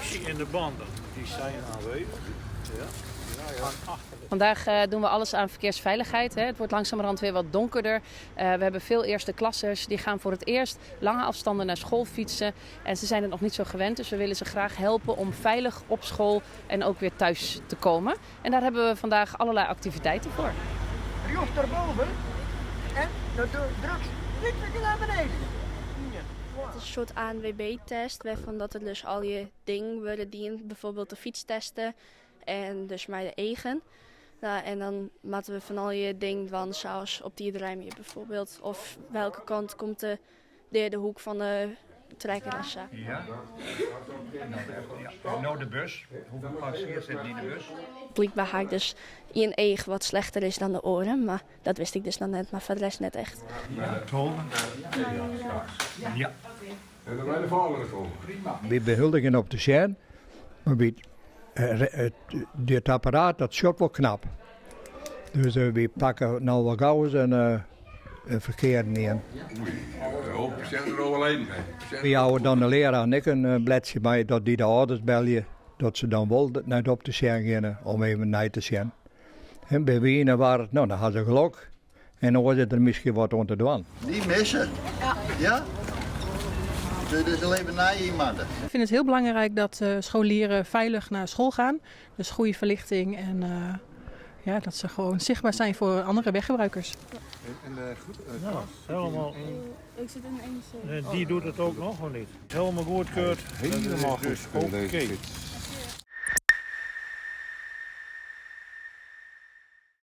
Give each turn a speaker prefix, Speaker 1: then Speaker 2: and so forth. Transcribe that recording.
Speaker 1: Frictie in de banden. Die zijn aanwezig. Ja.
Speaker 2: Vandaag doen we alles aan verkeersveiligheid. Hè. Het wordt langzamerhand weer wat donkerder. We hebben veel eerste klassers die gaan voor het eerst lange afstanden naar school fietsen. En ze zijn het nog niet zo gewend, dus we willen ze graag helpen om veilig op school en ook weer thuis te komen. En daar hebben we vandaag allerlei activiteiten voor.
Speaker 3: Rjocht erboven en dan druk je naar beneden.
Speaker 4: Het is een soort ANWB-test, waarvan dat er dus al je dingen worden dient, bijvoorbeeld de fietstesten en dus maar de eigen. Nou, en dan moeten we van al je dingen dwaan, zoals op die ruimte bijvoorbeeld. Of welke kant komt de derde hoek van de trekker en zo.
Speaker 3: Ja. En nou de bus. Hoeveel passagiers zitten in de bus?
Speaker 4: Blijkbaar ga ik dus in eeg wat slechter is dan de oren, maar dat wist ik dus nog net, maar voor de rest net echt.
Speaker 3: Ja. Ja.
Speaker 5: En dan bij de volgende komen.
Speaker 3: We behuldigen op de scène, maar dit apparaat dat shot wel knap. Dus we pakken nou wel gauw eens een verkeer neer.
Speaker 5: Oei, zeg er al wel één.
Speaker 3: We houden dan de leraar en ik een bladje bij dat die de ouders bellen, dat ze dan wel naar op de scène gaan om even naar te zien. En bij Wiener waren het, nou dan hadden ze geluk. En dan was het er misschien wat onder de dwang.
Speaker 6: Die missen? Ja. Ja? Dus alleen naar iemand.
Speaker 7: Ik vind het heel belangrijk dat scholieren veilig naar school gaan. Dus goede verlichting en ja, dat ze gewoon zichtbaar zijn voor andere weggebruikers.
Speaker 8: En de goed,
Speaker 1: Nou, helemaal.
Speaker 4: Ik zit in 1C.
Speaker 1: En die doet het ook nog of niet? Helemaal goedkeurd.
Speaker 8: Helemaal
Speaker 1: Dus
Speaker 8: goed.
Speaker 1: oké.
Speaker 8: Deze fiets.